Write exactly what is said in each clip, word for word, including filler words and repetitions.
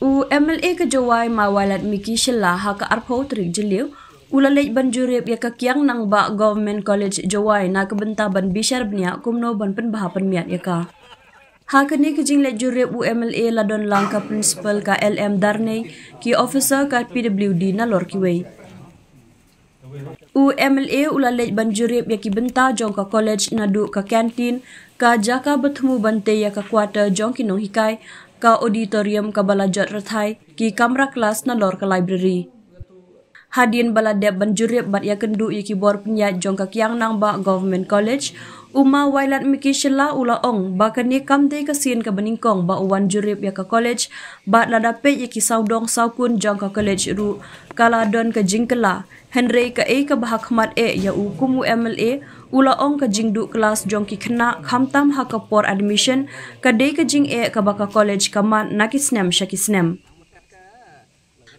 U M L A ka Jowai Ma Wailadmiki Shylla ha ka arphew tarik Jylliew u la leit ban jurip ïa ka Kiang Nangbah Government College Jowai na ka bynta ban bishar bniah kumno ban pynbha pynmiat ïa ka. Ha kane ka jingleit jurip u M L A la don lang ka principal ka L M Darnei, ki officer ka P W D nalor kiwei. U M L A u la leit ban jurip ïa ki bynta jong ka college naduh ka canteen, ka jaka ba thmu ban tei ïa ka quarter jong ki nonghikai, ka auditorium kaba la jot rthai, ki kamra class nalor ka library. Hadien ba la dep ban jurip bad ïakynduh ïa ki bor pynïaid jong ka Kiang Nangbah Government College, u Ma Wailadmiki Shylla u la ong ba kane kam dei ka sien kaba nyngkong ba u wan jurip ïa ka college, bad lada peit ïa ki sawdong sawkun jong ka college ruh ka la don ka jingkylla. Hynrei kaei kaba ha khmat eh ïa u kum u M L A, u la ong ka jingduh klas jong ki khynnah khamtam ha ka por admission ka dei ka jingeh kaba ka college ka mad na ki snem sha ki snem.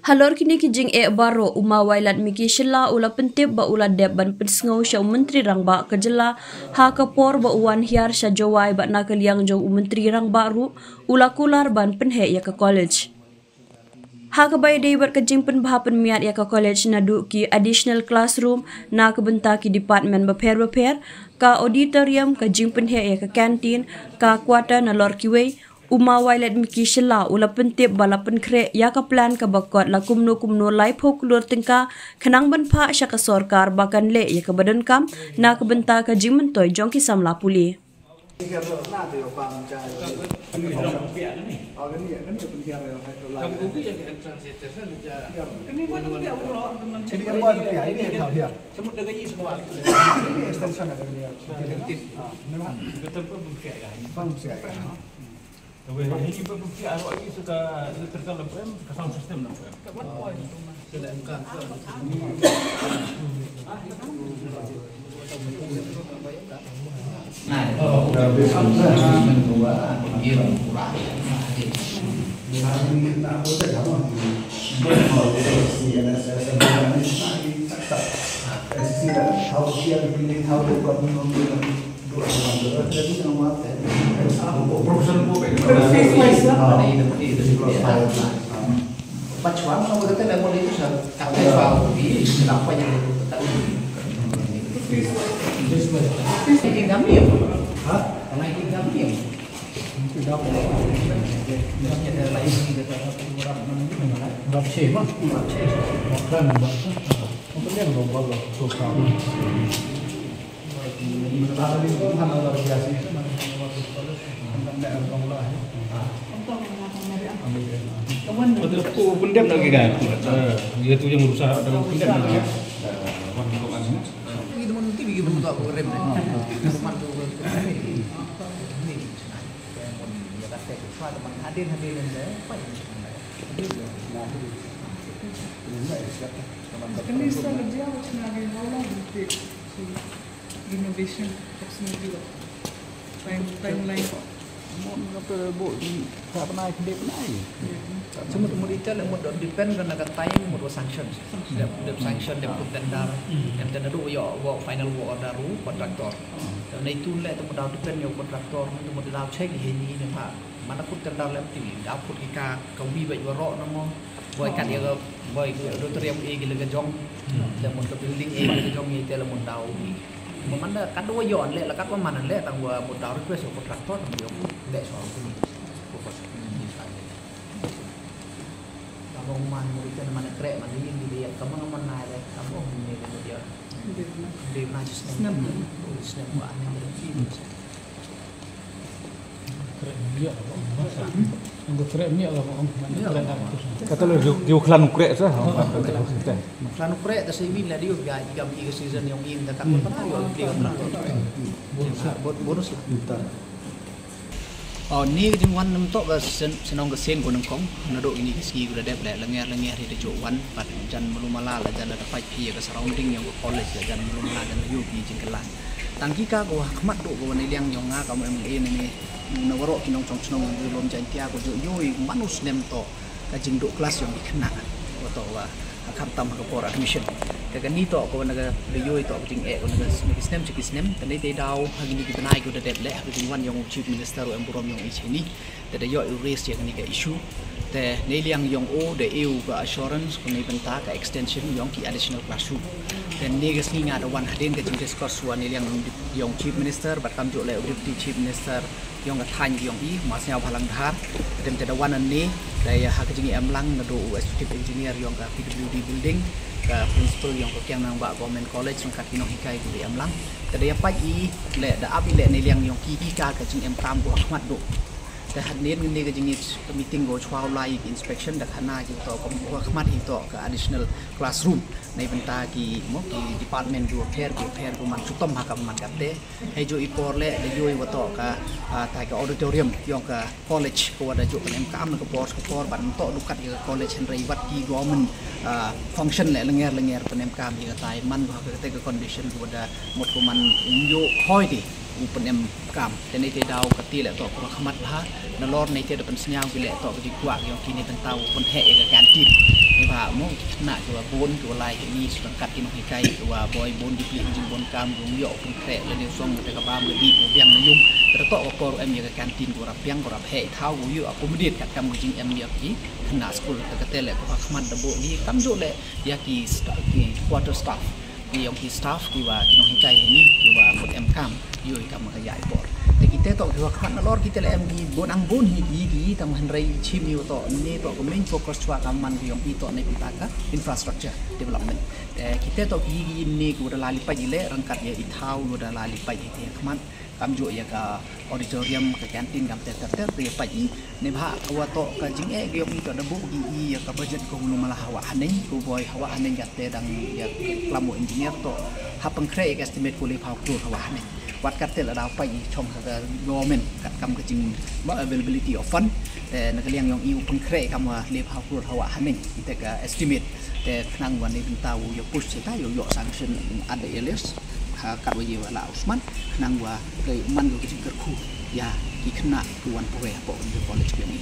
Halor kine ki jingeh baroh, u Ma Wailadmiki Shylla u la pyntip ba u la dep ban pynsngew sha u Myntri Rangbah ka jylla ha ka por ba u wan hiar sha Jowai, bad na ka liang jong u Myntri Rangbah ruh u la kular ban pynheh ïa ka college. Ha kaba ïadei bad ka jingpynbha pynmiat ïa ka college naduh ki additional classroom na ka bynta ki department bapher bapher, ka auditorium, ka jingpynheh ïa ka canteen, ka quarter nalor kiwei, u Ma Wailadmiki Shylla u la pyntip ba la pynkhreh ïa ka plan kaba kot la kumno kumno laiphew klur tyngka khnang ban phah sha ka sorkar ba kan leh ïa kaba donkam na ka bynta ka jingmyntoi jong ki samla pule. Open dep lagi kan? Dia tu yang rusak, ada open dep lagi. Renovation approximately what time, timeline? Mon ka pe bo ka bnai kdep nai. Semut mut ita le mut depend kan ka time mut sanction. Dep dep sanction dep put tender. Em tender do yo wo final work order ru contractor. Nai tu le tu mut depend yo contractor tu mut da check hi ni ne pa. Mana put tender le ti da put ki ka ka wi ba yo ro na mo. Boi kat ïa ka, boi ka auditorium e ki la ka jong. Le mon ka building e ki la ka jong, e te le mon dau. Mo man da kat wa yon le la kat wa man le tang wa mon dau request wa contractor tang wa le so ni. Ka mo man mo ri kan man krek man ni ni dia ka mo man na le ka mo ni ka mo dia. Dia na just nem. Just nem wa ni. Kata le ju ju klan krek sa. Klan krek ta simi la dio ga ga mi ga season yong in da ka pun pata yo pli ka. Bonus la. Oh, ni ka jingwan nam tok ka sen-, senong ka sen ko nangkong. Naduh ini ka sngi ko da dep le langer langer ri da jok wan pat jan malu mala la jan da pait phi ka surrounding yong ka college la jan malu mala jan da yu phi jingkylla. Tang ki ka ko ha khmat do ko wan i liang yong nga ka M L A ne ne na warok ki nongchong chnong yong lom Jaintia ko jo yo i manu snem to ka jingduk klas yong ki khynnah. Ko to wa ha khamtam ha ka por admission. Ka kani to ko na ka yo i to ka jingeh ko na ka snem ki snem kani te daw ha kini ki bnai ko da dep le ha ka jingwan yong Chief Minister u em burom yong i chini. Te da yo i raise ya kani ka issue. Te neiliang yong u da e u ka assurance ko neibynta ka extension yong ki additional classroom. Te ne ka sngi nga da wan hadien ka jingdiscuss wa neiliang yong Chief Minister bad kamjooh leh u Deputy Chief Minister yong ka thaiñ yong i, Masniaw Bhalang Dhar. Te te da wan ne da ïa ha ka jingïalam lang naduh u Executive Engineer yong ka P W D building, ka Principal yong ka Kiang Nangbah Government College, ryngkat ki nonghikai kiba ïalam lang. Te da ïa peit i leh, da ap i leh neiliang yong ki ki ka ka jingem kam ko ha khmat duh. Te hadien ne ka jingïa ka meeting ko chwa u lai ki inspection da khana ki to ko ha khmat hi to ka additional classroom neibynta ki mo ki department kiba pher kiba pher kiba man shitom ha ka man katte. Hei jooh i por leh da ïoh i wa to ka, ah, tai ka auditorium yong ka college ko wa da jooh pynemkam na ka por ka por ban to dukat ïa ka college hynrei wat ki government, ah, function leh lyngngoh lyngngoh pynemkam ïa ka tai man ba ka te ka condition ko wa da mut ko man ïoh hoi di u pynemkam. Te ne te daw ka te leh to ko ha khmat bha. Nalor ne te da pynsngew ki leh to ka jingkwah yong ki neibynta u pynheh ïa ka canteen. Ne ba mo na ki wa bun ki wa lai hi ni sdang kat ki nonghikai ki wa boi bun ki pli jingbun kam bun ïoh pynkhreh lane u song te ka bam ka dih u biang na yung. Te to ka por em ïa ka canteen ko rap biang ko rap heh thaw u ïoh accommodate kat kam ka jingem ïa ki khynnah skul. Te ka te leh ko ha khmat da buh ki kamjooh leh ïa ki sta-, ki quarter staff. Ki yong ki staff ki wa ki nonghikai hi ni ki wa mut em kam ïoh i kam ka ïa i por. Te ki te to ki wa khmat nalor ki te leh em ki bun ang bun hi ki ki tam hynrei chim ïoh to ne to ka main focus chwa ka man ki yong i to neibynta ka infrastructure development. Te ki te to ki ki ne ki wa da la li pait i leh ryngkat ïa i thaw wa da la li pait i te khmat kamjooh ïa ka auditorium ka canteen kam te ter ter te ïa pait i. Ne ba ka wa to ka jingeh ki yong i to da buh ki i ïa ka budget ko lu mala hawa haneng ko boi hawa haneng ka te dang ïa klam u engineer to ha pynkhreh ïa ka estimate ko le phaw klur hawa haneng. Wat kat te la daw pait i chong ka government kat kam ka jing ba availability of fund. Te na ka liang yong i u pynkhreh kam wa le phaw klur hawa haneng i te ka estimate. Te khnang wa neibynta u ïa push sita ïa u ïoh sanction at the earliest. Ha kat wa ïa wa la u smat khnang wa ka man ka jingkyrkhu ïa ki khynnah ki wan poi hapoh ka college ki yong i.